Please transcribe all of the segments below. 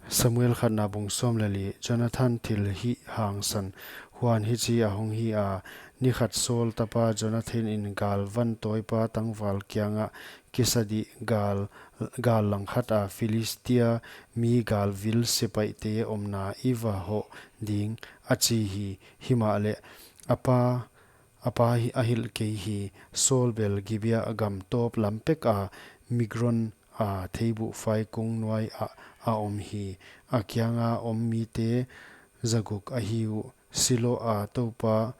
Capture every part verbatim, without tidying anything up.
Samuel khatna bung sawm leh li. Jonathan thil hihhangsan. Huan hichi ahong hi a, ni khat Saul tapa Jonathan in galvan tawipa tangval kiangah, "Kisa dih, gal, gal langkhat a Philistia mi galvil sepaihte omna i va hoh ding," a chi hi. Himahleh a pa, a pa hi a hilh kei hi. Saul bel Gibea gam tawp lam pek a, Migron a theibuhfai kung nuai ah a om hi. A kianga om mite zaguk ahi uh. Silo a Toupa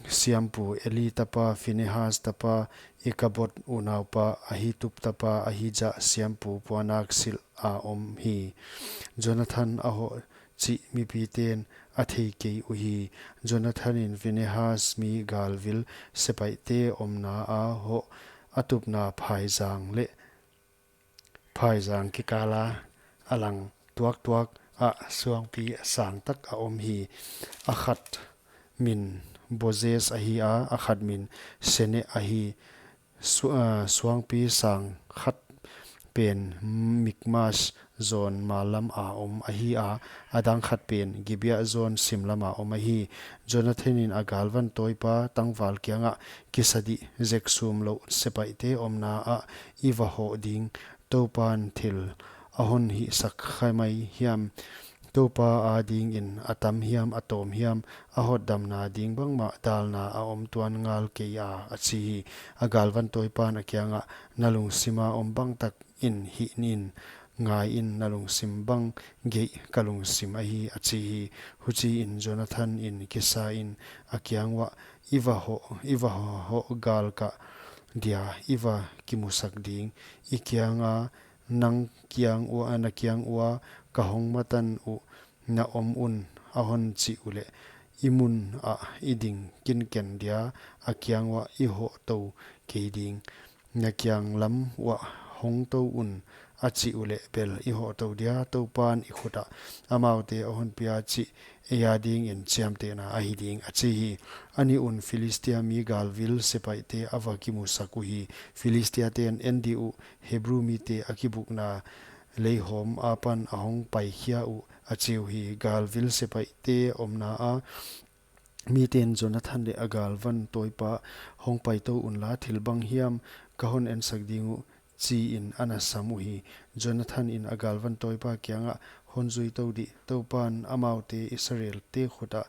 siampu Eli tapa Phinehas tapa Ikabod unaupa Ahitub tapa Ahija siampu puanak silh a om hi. Jonathan a hoh chih mipiten a thei kei uhi. Jonathan in Phinehas mi galvil sepaihte omna a hoh a tupna phaizang leh phaizang kikala a lang tuaktuak ah suangpi sangtak a om hi. A khat min Bozez ahi a, a khat min Sene ahi. Su-, ah, suangpi sang khat pen Mikmas zawn mallam a om ahi a, a dang khat pen Gibea zawn simlam a om ahi. Jonathan in a galvan tawipa tangval kiangah, "Kisa dih, zek sum lou sepaihte omna ah i va hoh ding. Toupan thil a hon hihsak kha mai hiam? Toupa adingin a tam hiam, a tawm hiam, a hotdamna ding bangmah dalna a om tuan ngal kei a," a chi hi. A galvan tawipan a kiangah, "Na lungsim a om bangtak in hih in, ngaiin, na lungsim bang geih ka lungsim ahi," a chi hi. Huchiin Jonathan in kisa in a kiang uah, "I va hoh, i va hoh galkah dia i va kimusak ding. I kianga nang kiang ua, na kiang ua ka hong matan uh na om un a hon chih uleh, i mun ah i ding kinken dia, a kiang uah i hoh tou kei ding. Na kiang lam uah hong tou un a chih uleh bel i hoh tou dia, Toupan i khut ah amaute a hon pia chih ei adingin chiamtehna ahi ding," a chi hi. A ni un Philistia mi galvil sepaihte a va kimusak uhi. Philistia ten, "En dih uh, Hebru mite a kibukna leihawm apan a hong paikhia uh," a chi uhi. Galvil sepaihte omna a miten Jonathan leh a galvan tawipa, "Hong pai tou unla, thil bang hiam ka hon ensak ding uh?" chi in ana sam uhi. Jonathan in a galvan tawipa kiangah, "Hon zui tou dih, Toupan amaute Israelte khut ah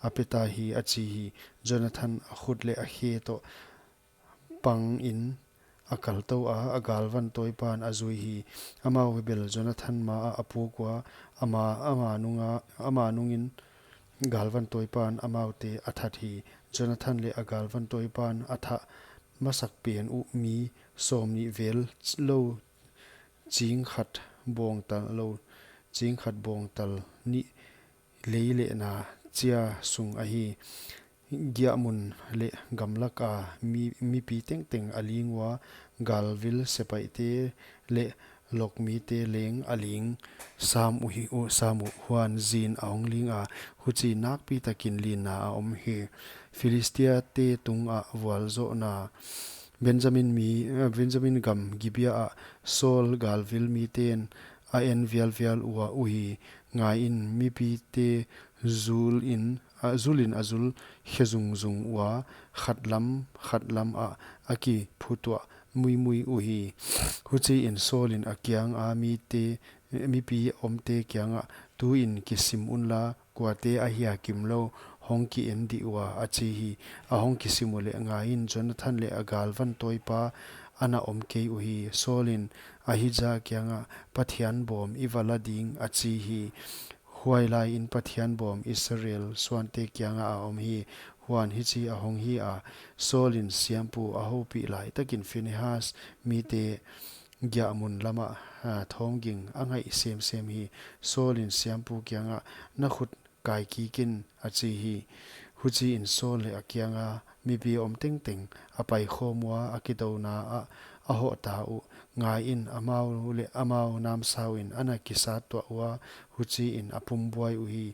a pe ta hi," a chi hi. Jonathan a khut leh a khe toh pang in a kal tou a, a galvan tawipan a zui hi. Amau bel Jonathan ma ah a puk ua, ama, ama nunga, ama nungin galvan tawipan amaute a that hi. Jonathan leh a galvan tawipan a thah masak pen uh mi sawmnih vel lou, ching khat bawngtal lou, ching khat bawngtal nih lei leh na chia sung ahi. Giahmun leh gamlak a mi, mipi tengteng a ling ua, galvil sepaihte leh lokmite leng a ling sam uhi, uh, sam uh. Huan zin a hong ling a, huchi nakpi takin linna a om hi. Philistia te tungah vualzohna. Benjamin mi, eh, Benjamin gam Gibea ah Saul galvil miten a en vialvial ua uhi. Ngaiin, mipite zul in, a, zul in a zul khe zungzung ua, khat lam, khat lam ah a kiphutuah muimui uhi. Huchiin Saul in a kianga mite, mipi omte kiangah, "Tuin kisim unla, kuate ahia kimlou, hong ki-en dih ua," a chi hi. A hong kisim uleh ngaiin, Jonathan leh a galvan tawipa ana om kei uhi. Saul in Ahija kiangah, "Pathian bawm i va la ding," a chi hi. Huailaiin Pathian bawm Israel suante kiangah a om hi. Huan hichi a hong hi a, Saul in siampu a houpih laitakin Phinehas mite giahmun lamah, a, thawng ging a ngaih semsem hi. Saul in siampu kiangah, "Na khut kai kik in," a chi hi. Huchiin Saul leh a kianga mipi om tengteng a paikhawm ua, a kidouna ah a hoh ta uh. Ngaiin, amau leh amau namsau in ana kisat tuah ua, huchiin a pumbuai uhi.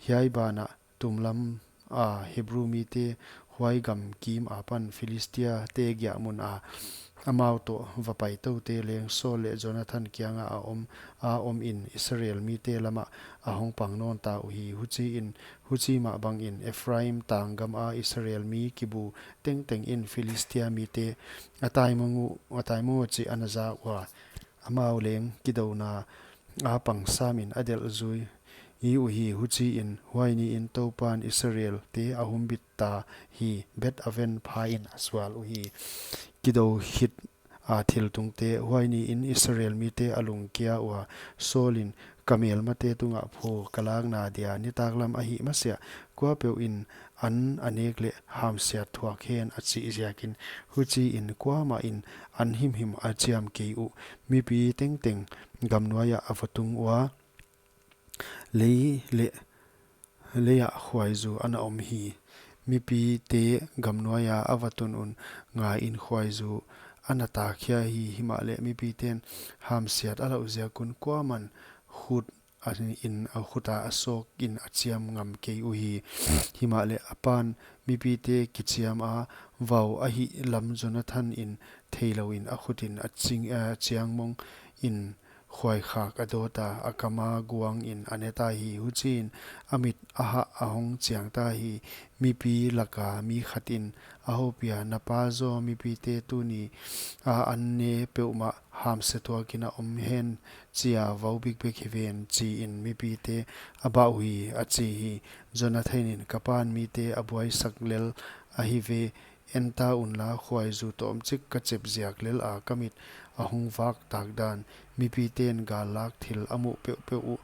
Hiai banah tumlam a Hebru mite huai gam kim apan Philistia te giahmun a amau toh va paitoute leng Saul leh Jonathan kiangah a om, a om in Israel mite lamah a hong pang nawn ta uhi. Huchiin, huchi mah bangin Ephraim tang gama Israel mi kibu tengteng in Philistia mite a taimang uh, a taimang uh chih ana za ua, amau leng kidouna a pang samin a delh zui hi uhi. Huchiin huai niin Toupan Israelte a humbit ta hi. Beth Aven phain a sual uhi. Kidou khit a thiltungte. Huai niin Israel mite a lungkia ua, Saulin, "Ka melmate tungah phu ka lakna dia nitaklam ahih masiah, kuapeuhin an a nek leh hamsiat thuak hen," a chih ziakin. Huchiin kuamah in an himhim a chiam kei uh. Mipi tengteng gamnuaiah a va tung ua, lei leh leiah khuaizu ana om hi. Mipite gamnuaia a va tun un, ngaiin khuaizu ana takhia hi. Himahleh mipiten hamsiat a lauh ziak un kuaman khut a in, a khuta a sawkin a chiam ngam kei uhi. Himahleh a pan mipite kichiam a, vau ahih lam Jonathan in theilouin a khutin a ching, a chiangmong in khuaikhak a dawta, a kama guangin a neta hi. Huchiin a mit a hah a hong chiangta hi. Mipi laka mi khatin a hopia, "Na pa zaw mipite tuni a an ne peuhmah hamse thuakin a om hen, chia vau bikbek hi ven," chiin mipite a bah uhi, a chi hi. Jonathan in, "Ka pan mite a buaisak lel ahi ve, enta unla, khuaizu tawmchik ka chep ziak lel a ka mit a hong vak tak dan, mipiten gallak thil a muh peuhpeuh uh,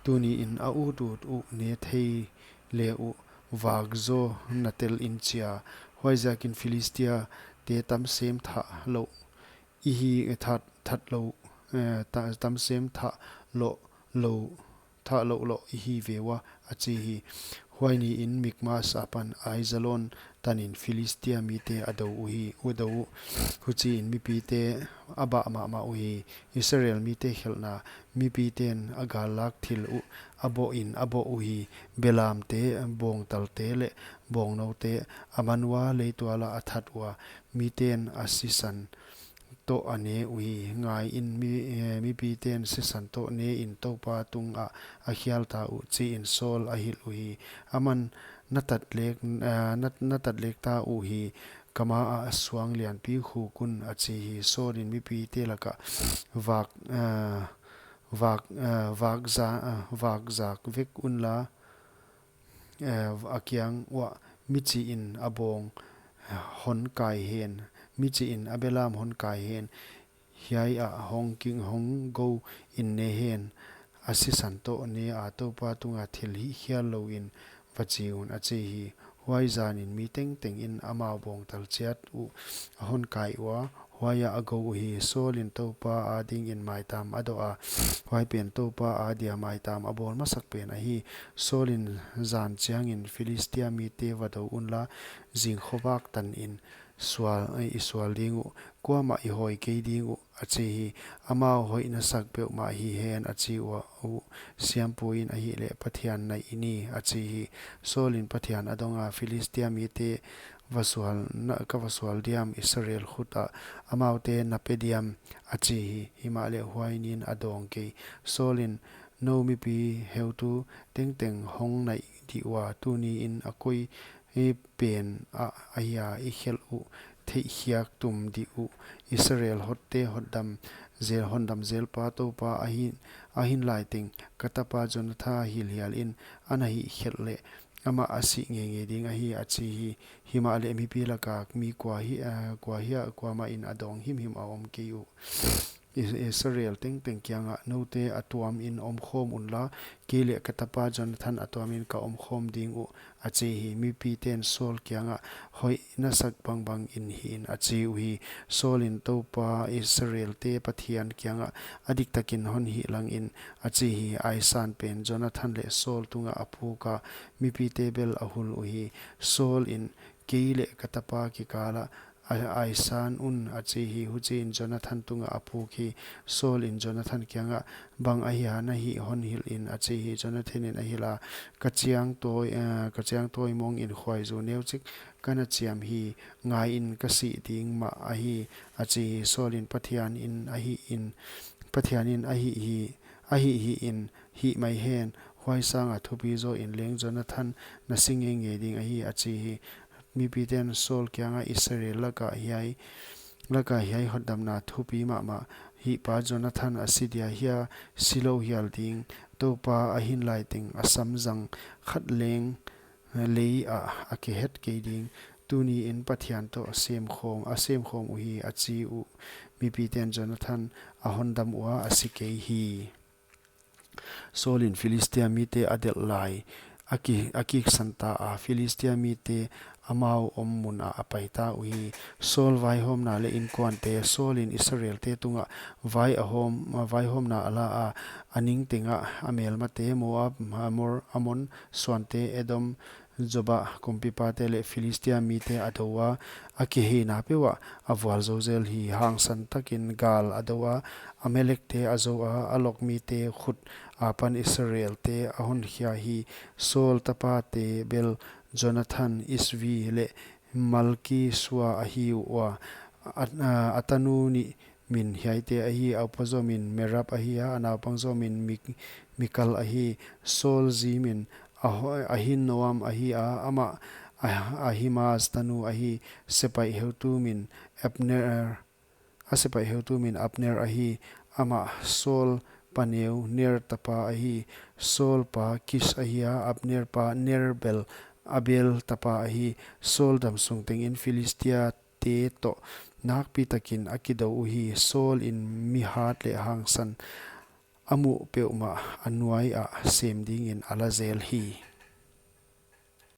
tuniin a utut uh ne thei le uh, vak zaw na tel in chia. Huaiziakin Philistia te tam sem thah louh ihi, that, that louh, eh, ta-, tam sem thah louh, louh, thah louh louh ihi ve ua," a chi hi. Huai niin Mikmas apan Aijalon tanin Philistia mite a dou uhi, a dou uh. Huchiin mipite a bah mahmah uhi. Israel mite khelhna. Mipiten a gallak thil uh a bawhin a bawh uhi. Belamte, bawngtalte leh bawngnoute a man ua, leituala a that ua, miten a sisan toh a ne uhi. Ngaiin, mi, eh, mipiten sisan toh nein Toupa tungah a khial ta uh, chiin Saul a hilh uhi. Aman, "Na tat lek, eh, na, na tat lek ta uhi, ka maah suang lianpi khuk un," a chi hi. Saulin mipite lakah vak, eh, vak, eh, vak za-, eh, vak zak vek unla, eh, a kiang uah, "Michiin a bawng hon kai hen, michiin a belam hon kai hen, hiai ah hong king hong gou in ne hen, a sisan toh ne a Toupa tunga thil hihkhial louin va chi un," a chi hi. Huai zanin mi tengtengin amau bawngtal chiat uh a hon kai ua, huaiah a gou uhi. Saulin Toupa adingin maitam a doh a, huai pen Toupa adia maitam a bawl masak pen ahi. Saulin, "Zan chiangin Philistia mite va dou unla, zing khovak tanin sual, eh, i sual ding uh, kuamah i hawi kei ding uh," a chi hi. Amau, "Hoih na sak peuhmah hi hen," a chi ua uh. Siampuin, "Ahihleh Pathian naih i ni," a chi hi. Saulin Pathian a donga, "Philistia mite va sual, na, ka va sual diam Israel khutah, amaute na pe diam?" a chi hi. Himahleh huai niin a dawng kei. Saulin, "Nou mipi heutu tengteng hong naih dih ua, tuniin a koi, eh, pen ah ahia i khelh uh theihkhiak tum dih uh. Israel hotte hotdam zel, hondam zelpa Toupa ahin, ahin laiteng ka tapa Jonathan hilhialin ana hihkhelh leh amah a sih ngeingei ding ahi," a chi hi. Himahleh mipi laka mi kua hi, eh, kua hia, kuamahin a dawng himhim a om kei uh. Is-, Israel tengteng kiangah, "Noute a tuamin omkhawm unla, kei leh ka tapa Jonathan a tuamin ka omkhawm ding uh," a chi hi. Mipiten Saul kiangah, "Hoih na sak bangbangin hihin," a chi uhi. Saulin, "Toupa Israelte Pathian kiangah a diktakin hon hih langin," a chi hi. Aisan pen Jonathan leh Saul tungah a phuka, mipite bel a hul uhi. Saulin, "Kei leh ka tapa kikalah a, aisan un, a chi hi. Huchiin Jonathan tungah a puk hi. Saul in Jonathan kiangah, Bang ahia na hih hon hilh in? a chi hi. Jonathan in a hilh a, Ka chiang tawi, eh, ka chiang tawi mong in khuaizu neuchik ka na chiam hi. Ngai in, ka sih ding mah ahi, a chi hi. Saul in, Pathian in a hih in, Pathian in a hih hi, a hih hi in, hih mai hen, huai sanga thupi zaw in leng Jonathan na si ngeingei ding ahi, a chi hi. Mipiten Saul kiangah, Israel lakah hiai, lakah hiai hotdamna thupi mahmah, hih pa Jonathan a si dia hia, si lou hial ding, Toupa a hin lai teng a samzang khat leng lei ah a kihet kei ding. Tuni in Pathian toh a semkhawm, a semkhawm uhi, a chi uh. Mipiten Jonathan a hondam ua, a si kei hi. Saul in Philistia mite a delh lai, a ki, a kiksan ta a, Philistia mite amau om mun ah a pai ta uhi. Saul vaihawmna leh inkuante. Saul in Israelte tungah vai a hawm, vaihawmna a la a, a ning tengah a melmate, Moab, Amor, Amon suante, Edom, Zoba kumpipate leh Philistia mite a dou a, a kiheina peuh ah a vualzou zel hi. Hangsan takin gal a dou a, Amalekte a zou a, a lok mite khut apan Israelte a honkhia hi. Saul tapate bel Jonathan, Isvi leh Malki-Sua ahi ua. A, a, a tanu nih min hiaite ahi: a upa zaw min Merab ahi a, a naupang zaw min Mik-, Mikal ahi. Saul zi min Aho-, Ahinoam ahi a, amah Ah-, Ahimaaz tanu ahi. Sepaih heutu min Abner, a sepaih heutu min Abner ahi. Amah Saul paneu Ner tapa ahi. Saul pa Kis ahi a, Abner pa Ner bel Abel tapa ahi. Saul damsung tengin Philistia te toh nakpi takin a kidou uhi. Saul in mi hat leh hangsan a muh peuhmah a nuai ah sem dingin a la zel hi.